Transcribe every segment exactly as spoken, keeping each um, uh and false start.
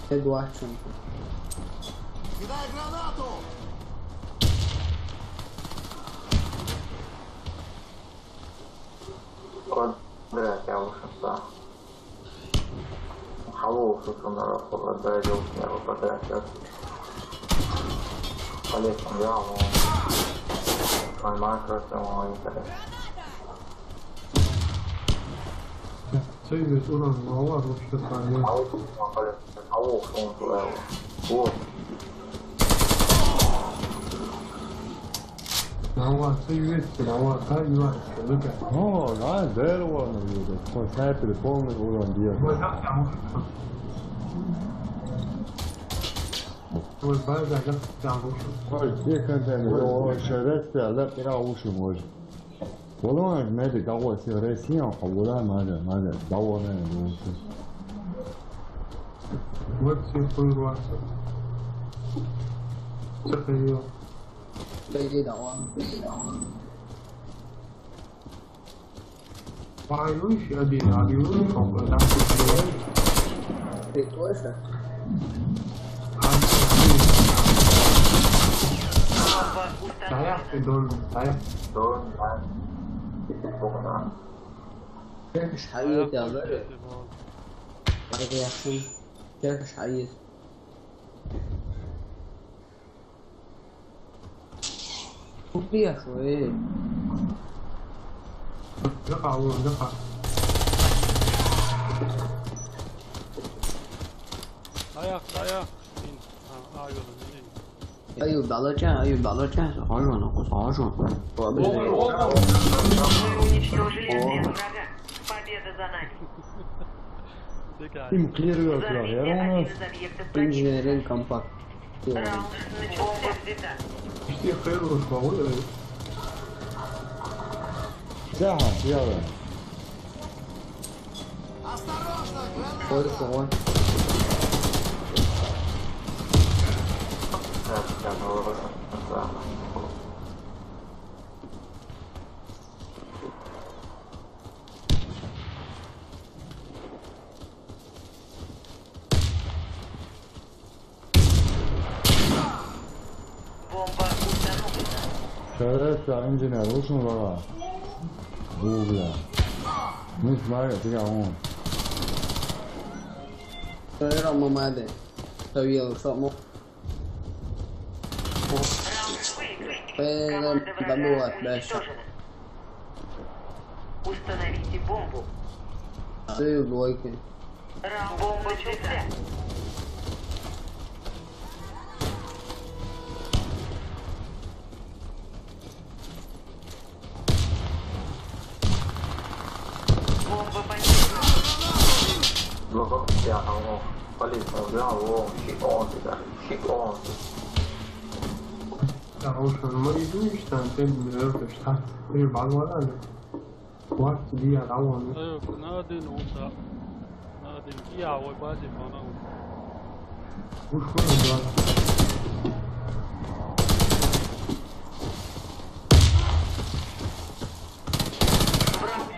Ты дурачок. Кидай гранату! Квадрат я вышел, да. Алло, слушай, надо квадрат, да, я не квадрат, я. Полез, я, вон. Нормально, просто, вон, и так. Союз уран мало вообще. Алло, слушай, полез. Алло, слушай, алло. Вот. Now what? So you get to now what? How you want to look at? Oh, I there one of you. The sniper, the phone, the one on the other. What happened? What bad I got down. Ой, где контейнер? О, сейчас я лет пора уши может. Валлай, ма дагъва сигаретсин, хъа валлай, ма да, ма да, давгъана лугьуси. Вот син хуй варса. Сахайо. Беги давгъан. Вай, ну ещё один, один, ну, как бы, да, Ты тоже? Dayak, don, dayak. Don, dayak. Çok önemli. Ишхьаир, я говорю. Барга яхшим. Ишхьаир. Купи я шо, э. Жаха, алло, жаха. Аяк, аяк. Ин. А, а, ёлу, ин. Аю, балача, аю, балача, сагъажон, сагъажон. Вы уничтожили отряд врага. Победа за нами. Им клирируют. Взорвите один из объектов противника. Инженеринг компакт. Раунд начался. Бомба взята. Все хай, слава. Осторожно, граната! Ой, кого? Бомба установлена. Шереф я, инженер, ушун вара. Бу, бля. Не смотри, ты он. Шереф, мамаде. Шереф, шереф. Раунд выиграли. Э, команда врага уничтожена. Установите бомбу. Ты в лойке. Раунд начался. Бомба поднята. Блок, я, алло. Полиция, бля, алло. Щит он, бля. Щит он. Хорош, ну, извини, что ты, э, что ты, э, баллон, да? What? Dia, that one. Э, надо, ну, да. Надо, я, ой, базе, фана. Уж, да.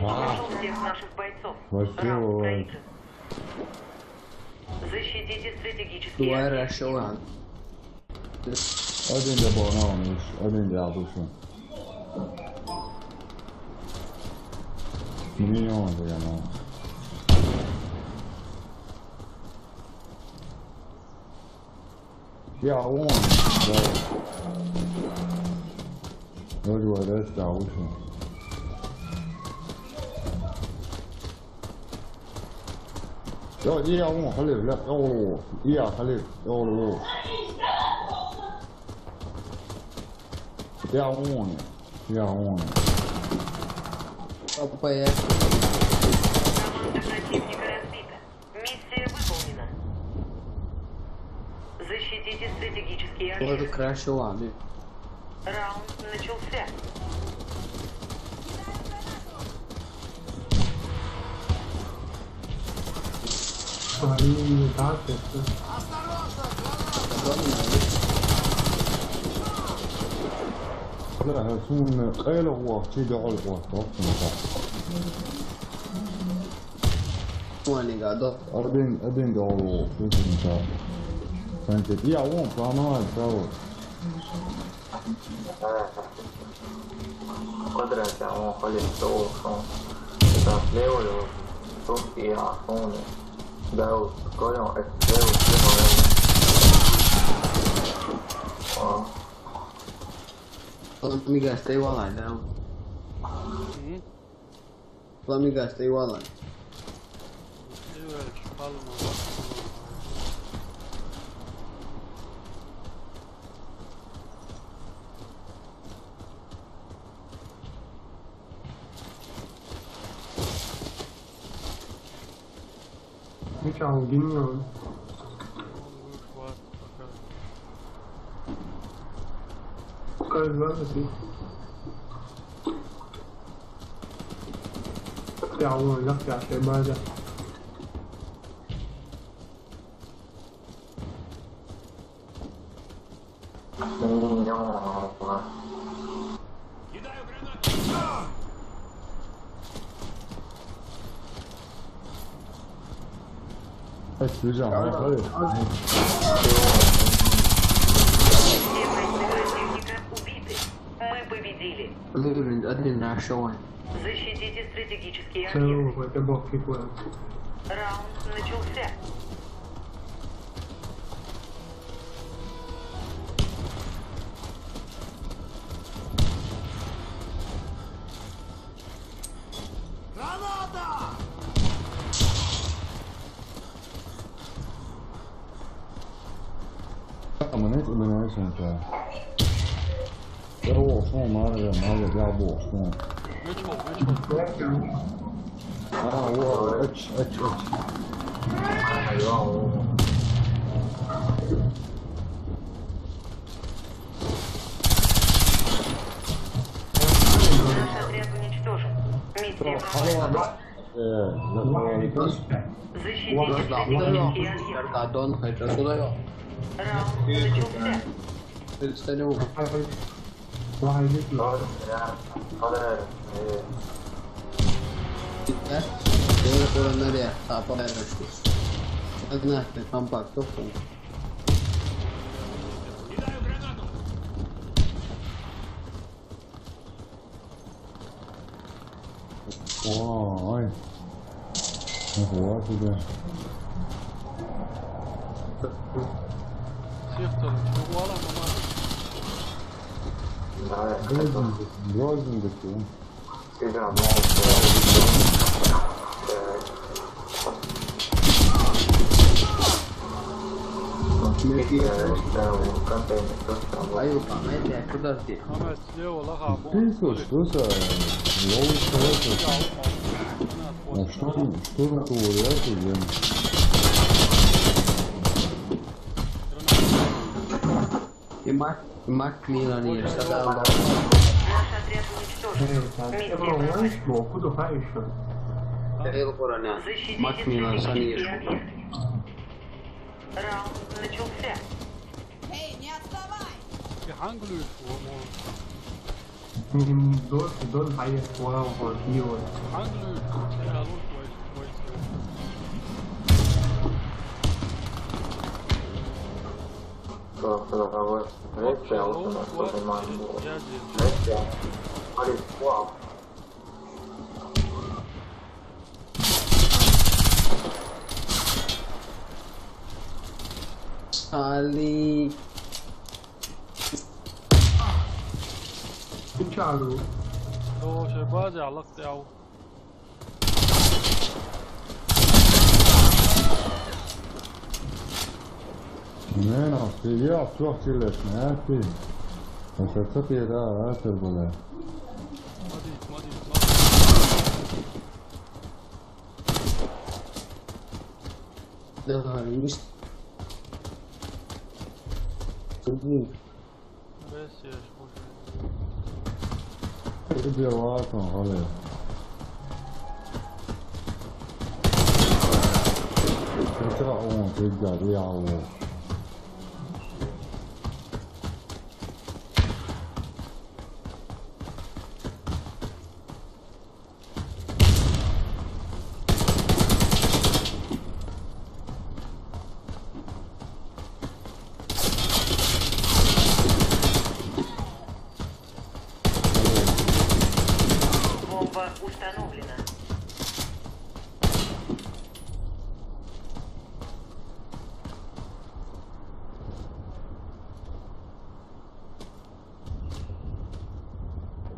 Враг уничтожил всех наших бойцов. Вообще, раунд проигран. Защитите стратегические объекты. Дуара шоан. Один де бо, на, он, один де, а, души. Минимум, да, я, ну. Я, он, да. Вроде бы, да, да, вышел. Я, я, он, халиф, я, о, я, халиф, о. Я, он, я, он. Папа, я. Команда противника разбита. Миссия выполнена. Защитите стратегические объекты. Вроде красиво, а, блин. Раунд начался. Блин, так это. Бля, сун къайла гъвакъ, чи дагъал гъвакъ, гъвакъ, гъвакъ. One nigga, though. I didn't, I didn't go all the way. This is the top. Thank you. Yeah, I won't. I know I go. Quadrate, on, olha, estou com. Tá, leu, eu. Estou aqui, a fome. Dá o. Olha, é. Leu, leu. Ó. Amiga, stay online now. Mhm. Let me guess, they were like. Mikä on Ginion? Kai varmasti. Pitää olla lähtää se päätä. Эй, слушай, а, смотри. Мы победили. Один раз шоу. Защитите стратегические объекты. Целый, это бог прикольный. Раунд начался. Amına elimination. Dur, olsun, onları vermem, ya bu olsun. Üç oldu, üç oldu. Aa, o, üç, üç, üç. Наш отряд уничтожен. Миссия провалена. Ee, Защитите стратегические объекты. Pardon, это куда я? Раунд начался. Перестали. Ваһайдык. Doğru ya. O da öyle. Ee, Gel. Gel, oradan nereye? Sapa vermiştik. Sen ne yaptın? Kompakt yok mu? Ой. Нихуя себе. Всех там, ну, валом, нормально. Да, Грозненький, грозненький. Всегда, ну, Ай, вот там, эти, куда здесь? Слева, лоха, вон. Ты слышишь, что за лоу человек? А что, что такого, реально, блин? И Мак, и Макмиллан, и что там? Наш отряд уничтожен. Миссия провалена. Куда еще? Говорил Короня. Макмиллан, Саниш. Раунд начался. Эй, не отставай! Ты хангулю, по-моему. Don't, don't hire for our hero. Хангулю, я лучше. Просто давай. Рейд я лучше на что-то могу. Рейд я. Смотри, вау. Sali. Чару. Тоже база, лак тяу. Не, ну, стріляв, трьох цілеш, не, ти. Оце це ти, да, да, це буде. Смотри, смотри, смотри. Давай, мис. Куди? Весь я ж уже. Убивать он, але. Це он, ти, да, я, о.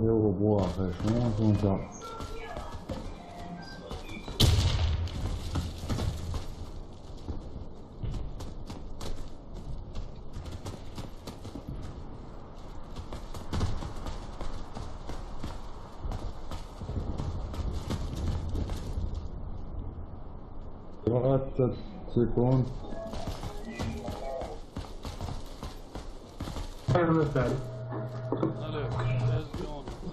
یه بابا آخه شما اونجا. Двадцать секунд. Aló, es John.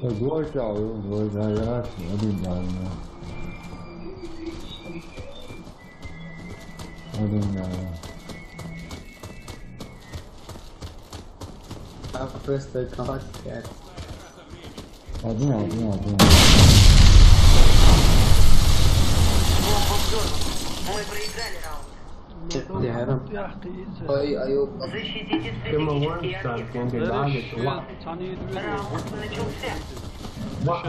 Igual que ahora, igual que ahora, sí, no tengo nada. No tengo nada. I'll press the contact. Один, один, один. Мы проиграли раунд. Te herim. Ay, ayo. Защитите стратегические объекты. Raundi начался. Wah.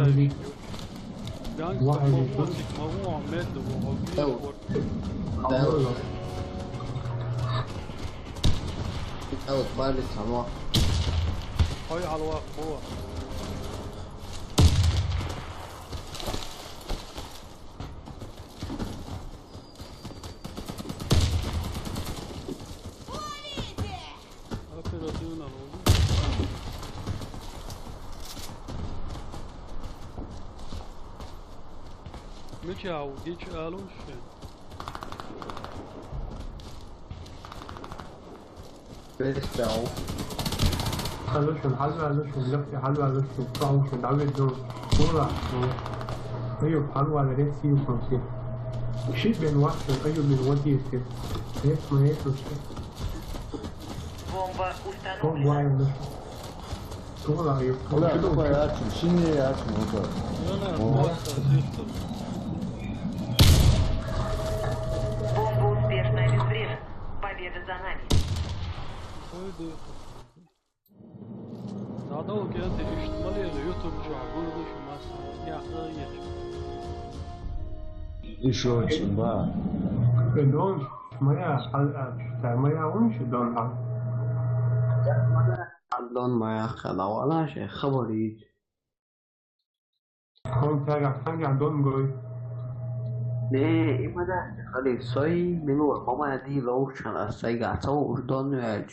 Wah. Ew. Ew. Ew, bari tamam. Operasyonel oldu. Mı çaw, geç alın şey. Beş çaw. Alışın, halva alışın, lafı halva alışın, kalmışın, davet dur. Kula, kula. Ayup, halva da ret siyu konsi. Shit ben watching, ayup ben watching. Ret mi, ret mi. Бомба установлена. Ulan, bu kadar açın. Şimdi açın o kadar. Bомба успешно обезврежена. Победа за нами. Задал кенте ишт малега YouTube чу гурду шу мас яхра еш. Ишо чимба. Дон мая хал, мая унш дон хал. Дон мая хала вала ше хабар ич. Хом тага ханга дон гой. Не, имада хали сой милу мама ди лоушан асайга тау дон вяч.